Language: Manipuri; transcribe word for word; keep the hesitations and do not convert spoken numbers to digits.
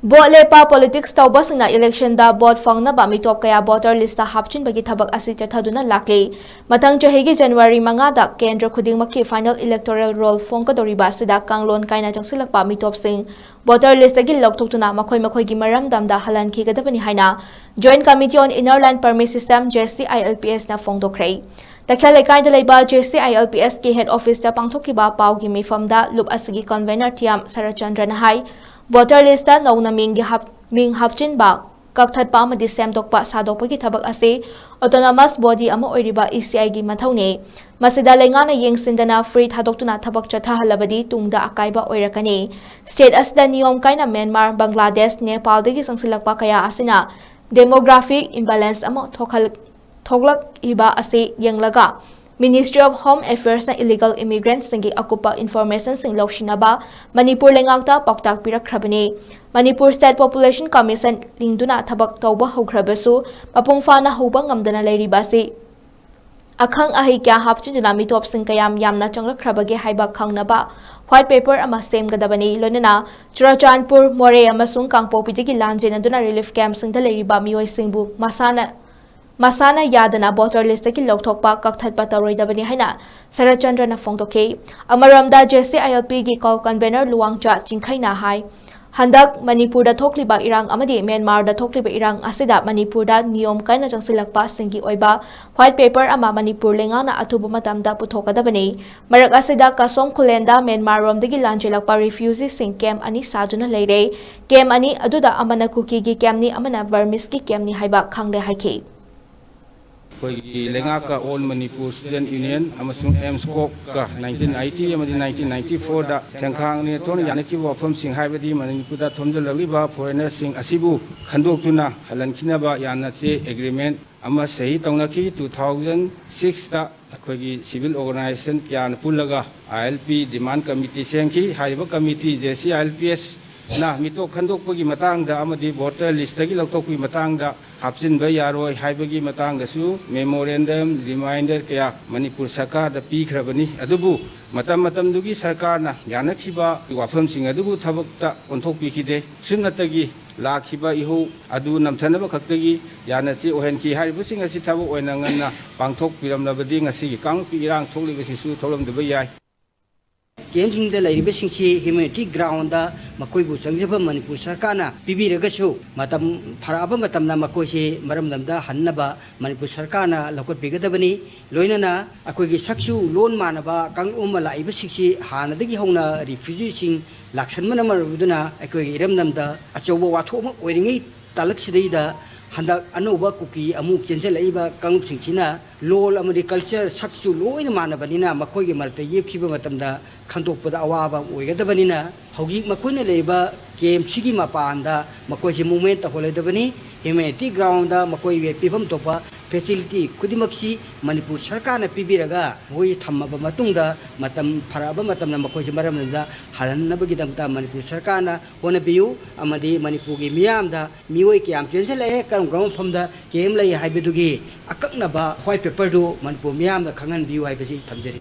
ꯚꯣꯠ ꯂꯦꯞꯄ ꯄꯣꯂꯤꯇꯤꯛꯁ ꯇꯧꯕꯁꯤꯡꯅ ꯏꯂꯦꯛꯁꯟꯗ ꯚꯣꯠ ꯐꯪꯅꯕ ꯃꯤꯇꯣꯞ ꯀꯌꯥ ꯚꯣꯇꯔ ꯂꯤꯁꯇ ꯍꯥꯞꯆꯤꯟꯕꯒꯤ ꯊꯕꯛ ꯑꯁꯤ ꯆꯠꯊꯗꯨꯅ ꯂꯥꯛꯂꯤ꯫ ꯃꯊꯪ ꯆꯍꯤꯒꯤ ꯖꯅꯋꯥꯔꯤ ꯃꯉꯥꯗ ꯀꯦꯟꯗ꯭ꯔ ꯈꯨꯗꯤꯡꯃꯛꯀꯤ ꯐꯥꯏꯅꯦꯜ ꯏꯂꯦꯛꯇꯣꯔꯦꯜ ꯔꯣꯜ ꯐꯣꯡꯒꯗꯧꯔꯤꯕ ꯑꯁꯤꯗ ꯀꯥꯡꯂꯣꯟ ꯀꯥꯏꯅ ꯆꯪꯁꯤꯜꯂꯛꯄ ꯃꯤꯇꯣꯞꯁꯤꯡ ꯚꯣꯇꯔ ꯂꯤꯁꯇꯒꯤ ꯂꯧꯊꯣꯛꯇꯨꯅ ꯃꯈꯣꯏ ꯃꯈꯣꯏꯒꯤ ꯃꯔꯝꯗꯝꯗ ꯍꯜꯍꯟꯈꯤꯒꯗꯕꯅꯤ ꯍꯥꯏꯅ Joint Committee on Inner Line Permit System, J C I L P S ꯅ ꯐꯣꯡꯗꯣꯛꯈ꯭ꯔꯦ꯫ ꯇꯈꯦꯜ ꯂꯩꯀꯥꯏꯗ ꯂꯩꯕ J C I L P S ꯀꯤ ꯍꯦꯗ ꯑꯣꯐꯤꯁꯇ ꯄꯥꯡꯊꯣꯛꯈꯤꯕ ꯄꯥꯎꯒꯤ ꯃꯤꯐꯝꯗ ꯂꯨꯞ ꯑꯁꯤꯒꯤ ꯀꯟꯚꯦꯅꯔ ꯊꯤꯌꯥꯝ ꯁꯔꯠꯆꯟꯗ꯭ꯔꯅ ꯍꯥꯏ, ꯚꯣꯇꯔ ꯂꯤꯁꯇ ꯅꯧꯅ ꯃꯤꯡꯒꯤ ꯍꯥꯞ-, ꯃꯤꯡ ꯍꯥꯞꯆꯤꯟꯕ, ꯀꯛꯊꯠꯄ ꯑꯃꯗꯤ ꯁꯦꯝꯗꯣꯛꯄ ꯁꯥꯗꯣꯛꯄꯒꯤ ꯊꯕꯛ ꯑꯁꯤ autonomous body ꯑꯃ ꯑꯣꯏꯔꯤꯕ E C I ꯒꯤ ꯃꯊꯧꯅꯤ꯫ ꯃꯁꯤꯗ ꯂꯩꯉꯥꯛꯅ ꯌꯦꯡꯁꯤꯟꯗꯅ free ꯊꯥꯗꯣꯛꯇꯨꯅ ꯊꯕꯛ ꯆꯠꯊꯍꯜꯂꯕꯗꯤ ꯇꯨꯡꯗ ꯑꯀꯥꯏꯕ ꯑꯣꯏꯔꯛꯀꯅꯤ꯫ State ꯑꯁꯤꯗ ꯅꯤꯌꯣꯝ ꯀꯥꯏꯅ ꯃ꯭ꯌꯥꯟꯃꯥꯔ, ꯕꯪꯒ꯭ꯂꯥꯗꯦꯁ, ꯅꯦꯄꯥꯜꯗꯒꯤ ꯆꯪꯁꯤꯜꯂꯛꯄ ꯀꯌꯥ ꯑꯁꯤꯅ demographic imbalance ꯑꯃ ꯊꯣꯛꯍꯜ-, ꯊꯣꯛꯂꯛꯂꯤꯕ ꯑꯁꯤ ꯌꯦꯡꯂꯒ Ministry of Home Affairs ꯅ illegal immigrant ꯁꯤꯡꯒꯤ ꯑꯀꯨꯞꯄ information ꯁꯤꯡ ꯂꯧꯁꯤꯟꯅꯕ ꯃꯅꯤꯄꯨꯔ ꯂꯩꯉꯥꯛꯇ ꯄꯥꯎꯇꯥꯛ ꯄꯤꯔꯛꯈ꯭ꯔꯕꯅꯤ꯫ ꯃꯅꯤꯄꯨꯔ State Population Commission ꯂꯤꯡꯗꯨꯅ ꯊꯕꯛ ꯇꯧꯕ ꯍꯧꯈ꯭ꯔꯕꯁꯨ ꯃꯄꯨꯡ ꯐꯥꯅ ꯍꯧꯕ ꯉꯝꯗꯅ ꯂꯩꯔꯤꯕ ꯑꯁꯤ ꯑꯈꯪ ꯑꯍꯩ ꯀꯌꯥ ꯍꯥꯞꯆꯤꯟꯗꯨꯅ ꯃꯤꯇꯣꯞꯁꯤꯡ ꯀꯌꯥꯝ ꯌꯥꯝꯅ ꯆꯪꯂꯛꯈ꯭ꯔꯕꯒꯦ ꯍꯥꯏꯕ ꯈꯪꯅꯕ white paper ꯑꯃ ꯁꯦꯝꯒꯗꯕꯅꯤ꯫ ꯂꯣꯏꯅꯅ ꯆꯨꯔꯆꯥꯟꯄꯨꯔ, ꯃꯣꯔꯦ ꯑꯃꯁꯨꯡ ꯀꯥꯡꯄꯣꯛꯄꯤꯗꯒꯤ ꯂꯥꯟꯖꯦꯟꯅꯗꯨꯅ relief camp ꯁꯤꯡꯗ ꯂꯩꯔꯤꯕ ꯃꯤꯑꯣꯏꯁꯤꯡꯕꯨ ꯃꯁꯥꯅ ꯃꯁꯥꯅ ꯌꯥꯗꯅ ꯚꯣꯇꯔ ꯂꯤꯁꯇꯒꯤ ꯂꯧꯊꯣꯛꯄ, ꯀꯛꯊꯠꯄ ꯇꯧꯔꯣꯏꯗꯕꯅꯤ ꯍꯥꯏꯅ ꯁꯔꯠꯆꯟꯗ꯭ꯔꯅ ꯐꯣꯡꯗꯣꯛꯈꯤ꯫ ꯑꯃꯔꯣꯝꯗ, J C I L P ꯒꯤ ꯀꯣ ꯀꯟꯚꯦꯅꯔ ꯂꯨꯋꯥꯡꯆꯥ ꯆꯤꯡꯈꯩꯅ ꯍꯥꯏ, ꯍꯟꯗꯛ ꯃꯅꯤꯄꯨꯔꯗ ꯊꯣꯛꯂꯤꯕ ꯏꯔꯥꯡ ꯑꯃꯗꯤ ꯃ꯭ꯌꯥꯟꯃꯥꯔꯗ ꯊꯣꯛꯂꯤꯕ ꯏꯔꯥꯡ ꯑꯁꯤꯗ ꯃꯅꯤꯄꯨꯔꯗ ꯅꯤꯌꯣꯝ ꯀꯥꯏꯅ ꯆꯪꯁꯤꯜꯂꯛꯄꯁꯤꯡꯒꯤ ꯑꯣꯏꯕ white paper ꯑꯃ ꯃꯅꯤꯄꯨꯔ ꯂꯩꯉꯥꯛꯅ ꯑꯊꯨꯕ ꯃꯇꯝꯗ ꯄꯨꯊꯣꯛꯀꯗꯕꯅꯤ꯫ ꯃꯔꯛ ꯑꯁꯤꯗ ꯀꯁꯣꯝ ꯈꯨꯂꯦꯟꯗ ꯃ꯭ꯌꯥꯟꯃꯥꯔꯔꯣꯝꯗꯒꯤ ꯂꯥꯟꯖꯦꯜꯂꯛꯄ refugee ꯁꯤꯡ camp ꯑꯅꯤ ꯁꯥꯗꯨꯅ ꯂꯩꯔꯦ꯫ Camp ꯑꯅꯤ ꯑꯗꯨꯗ ꯑꯃꯅ ꯀꯨꯀꯤꯒꯤ camp ꯅꯤ, ꯑꯃꯅ Burmese ꯀꯤ camp ꯅꯤ ꯍꯥꯏꯕ ꯈꯪꯂꯦ ꯍꯥꯏꯈꯤ꯫ ꯑꯩꯈꯣꯏꯒꯤ ꯂꯩꯉꯥꯛꯀ All Manipur Student Union ꯑꯃꯁꯨꯡ ꯑꯦꯝꯁꯀꯣꯞꯀ nineteen eighty ꯑꯃꯗꯤ nineteen ninety four ꯗ ꯊꯦꯡꯈꯥꯡ ꯑꯅꯤ ꯊꯣꯛꯅ ꯌꯥꯅꯈꯤꯕ ꯋꯥꯐꯝꯁꯤꯡ, ꯍꯥꯏꯕꯗꯤ ꯃꯅꯤꯄꯨꯔꯗ ꯊꯣꯝꯖꯤꯜꯂꯛꯂꯤꯕ foreigner ꯁꯤꯡ ꯑꯁꯤꯕꯨ ꯈꯟꯗꯣꯛꯇꯨꯅ ꯍꯜꯍꯟꯈꯤꯅꯕ ꯌꯥꯅꯁꯦ agreement ꯑꯃ ꯁꯍꯤ ꯇꯧꯅꯈꯤ꯫ Two thousand six ꯇ ꯑꯩꯈꯣꯏꯒꯤ civil organisation ꯀꯌꯥꯅ ꯄꯨꯜꯂꯒ I L P demand committee ꯁꯦꯝꯈꯤ꯫ ꯍꯥꯏꯔꯤꯕ committee J C I L P S ꯅ ꯃꯤꯇꯣꯞ ꯈꯟꯗꯣꯛꯄꯒꯤ ꯃꯇꯥꯡꯗ ꯑꯃꯗꯤ ꯚꯣꯇꯔ ꯂꯤꯁꯇꯒꯤ ꯂꯧꯊꯣꯛꯄꯒꯤ ꯃꯇꯥꯡꯗ ꯍꯥꯞꯆꯤꯟꯕ ꯌꯥꯔꯣꯏ ꯍꯥꯏꯕꯒꯤ ꯃꯇꯥꯡꯗꯁꯨ ꯃꯦꯃꯣꯔꯦꯟꯗꯝ, ꯔꯤꯃꯥꯏꯟꯗꯔ ꯀꯌꯥ ꯃꯅꯤꯄꯨꯔ ꯁꯔꯀꯥꯔꯗ ꯄꯤꯈ꯭ꯔꯕꯅꯤ꯫ ꯑꯗꯨꯕꯨ ꯃꯇꯝ ꯃꯇꯝꯗꯨꯒꯤ ꯁꯔꯀꯥꯔꯅ ꯌꯥꯅꯈꯤꯕ ꯋꯥꯐꯝꯁꯤꯡ ꯑꯗꯨꯕꯨ ꯊꯕꯛꯇ ꯑꯣꯟꯊꯣꯛꯄꯤꯈꯤꯗꯦ꯫ ꯁꯨꯞꯅꯇꯒꯤ ꯂꯥꯛꯈꯤꯕ ꯏꯍꯧ ꯑꯗꯨ ꯅꯝꯊꯅꯕ ꯈꯛꯇꯒꯤ ꯌꯥꯅ ꯆꯦ ꯑꯣꯏꯍꯟꯈꯤ꯫ ꯍꯥꯏꯔꯤꯕꯁꯤꯡ ꯑꯁꯤ ꯊꯕꯛ ꯑꯣꯏꯅ ꯉꯟꯅ ꯄꯥꯡꯊꯣꯛꯄꯤꯔꯝꯂꯕꯗꯤ ꯉꯁꯤꯒꯤ ꯀꯥꯡꯂꯨꯞꯀꯤ ꯏꯔꯥꯡ ꯊꯣꯛꯂꯤꯕꯁꯤꯁꯨ ꯊꯣꯛꯂꯝꯗꯕ ꯌꯥꯏ꯫ ꯀꯦꯝꯞꯁꯤꯡꯗ ꯂꯩꯔꯤꯕꯁꯤꯡꯁꯤ ꯍ꯭ꯌꯨꯃꯦꯅꯤꯇꯤ ꯒ꯭ꯔꯥꯎꯟꯗ ꯃꯈꯣꯏꯕꯨ ꯆꯪꯖꯐꯝ ꯃꯅꯤꯄꯨꯔ ꯁꯔꯀꯥꯔꯅ ꯄꯤꯕꯤꯔꯒꯁꯨ, ꯃꯇꯝ ꯐꯔꯛꯑꯕ ꯃꯇꯝꯗ ꯃꯈꯣꯏꯁꯤ ꯃꯔꯝ ꯂꯝꯗ ꯍꯟꯅꯕ ꯃꯅꯤꯄꯨꯔ ꯁꯔꯀꯥꯔꯅ ꯂꯧꯈꯠꯄꯤꯒꯗꯕꯅꯤ꯫ ꯂꯣꯏꯅꯅ ꯑꯩꯈꯣꯏꯒꯤ ꯁꯛꯁꯨ ꯂꯣꯟ ꯃꯥꯟꯅꯕ ꯀꯥꯡꯂꯨꯞ ꯑꯃ ꯂꯥꯛꯏꯕꯁꯤꯡꯁꯤ ꯍꯥꯟꯅꯗꯒꯤ ꯍꯧꯅ ꯔꯤꯐ꯭ꯌꯨꯖꯤꯁꯤꯡ ꯂꯥꯛꯁꯟꯕꯅ ꯃꯔꯝ ꯑꯣꯏꯗꯨꯅ ꯑꯩꯈꯣꯏꯒꯤ ꯏꯔꯝꯗꯝꯗ ꯑꯆꯧꯕ ꯋꯥꯊꯣꯛ ꯑꯃ ꯑꯣꯏꯔꯤꯉꯩ ꯇꯥꯂꯛꯁꯤꯗꯩꯗ ꯍꯟꯗꯛ ꯑꯅꯧꯕ ꯀꯨꯀꯤ ꯑꯃꯨꯛ ꯆꯦꯟꯁꯤꯜꯂꯛꯏꯕ ꯀꯥꯡꯂꯨꯞꯁꯤꯡꯁꯤꯅ ꯂꯣꯜ ꯑꯃꯗꯤ ꯀꯜꯆꯔ, ꯁꯛꯁꯨ ꯂꯣꯏꯅ ꯃꯥꯟꯅꯕꯅꯤꯅ ꯃꯈꯣꯏꯒꯤ ꯃꯔꯛꯇ ꯌꯦꯞꯈꯤꯕ ꯃꯇꯝꯗ ꯈꯟꯗꯣꯛꯄꯗ ꯑꯋꯥꯕ ꯑꯃ ꯑꯣꯏꯒꯗꯕꯅꯤꯅ ꯍꯧꯖꯤꯛ ꯃꯈꯣꯏꯅ ꯂꯩꯔꯤꯕ ꯀꯦꯝꯞꯁꯤꯒꯤ ꯃꯄꯥꯟꯗ ꯃꯈꯣꯏꯁꯤ ꯃꯨꯞꯃꯦꯟ ꯇꯧꯍꯜꯂꯣꯏꯗꯕꯅꯤ꯫ ꯍ꯭ꯌꯨꯃꯦꯅꯤꯇꯤ ꯒ꯭ꯔꯥꯎꯟꯗ ꯃꯈꯣꯏꯒꯤ ꯄꯤꯐꯝ ꯊꯣꯛꯄ ꯐꯦꯁꯤꯂꯤꯇꯤ ꯈꯨꯗꯤꯡꯃꯛꯁꯤ ꯃꯅꯤꯄꯨꯔ ꯁꯔꯀꯥꯔꯅ ꯄꯤꯕꯤꯔꯒ ꯃꯈꯣꯏ ꯊꯝꯃꯕ ꯃꯇꯨꯡꯗ ꯃꯇꯝ ꯐꯔꯛꯑꯕ ꯃꯇꯝꯗ ꯃꯈꯣꯏꯁꯤ ꯃꯔꯝꯗꯝꯗ ꯍꯜꯍꯟꯅꯕꯒꯤꯗꯃꯛꯇ ꯃꯅꯤꯄꯨꯔ ꯁꯔꯀꯥꯔꯅ ꯍꯣꯠꯅꯕꯤꯌꯨ꯫ ꯑꯃꯗꯤ ꯃꯅꯤꯄꯨꯔꯒꯤ ꯃꯤꯌꯥꯝꯗ ꯃꯤꯑꯣꯏ ꯀꯌꯥꯝ ꯆꯦꯟꯁꯤꯜꯂꯛꯑꯦ, ꯀꯔꯝ ꯀꯔꯝꯕ ꯃꯐꯝꯗ ꯀꯦꯝꯞ ꯂꯩ ꯍꯥꯏꯕꯗꯨꯒꯤ ꯑꯀꯛꯅꯕ ꯋꯥꯏꯠ ꯄꯦꯄꯔꯗꯨ ꯃꯅꯤꯄꯨꯔ ꯃꯤꯌꯥꯝꯗ ꯈꯪꯍꯟꯕꯤꯌꯨ ꯍꯥꯏꯕꯁꯤ ꯊꯝꯖꯔꯤ꯫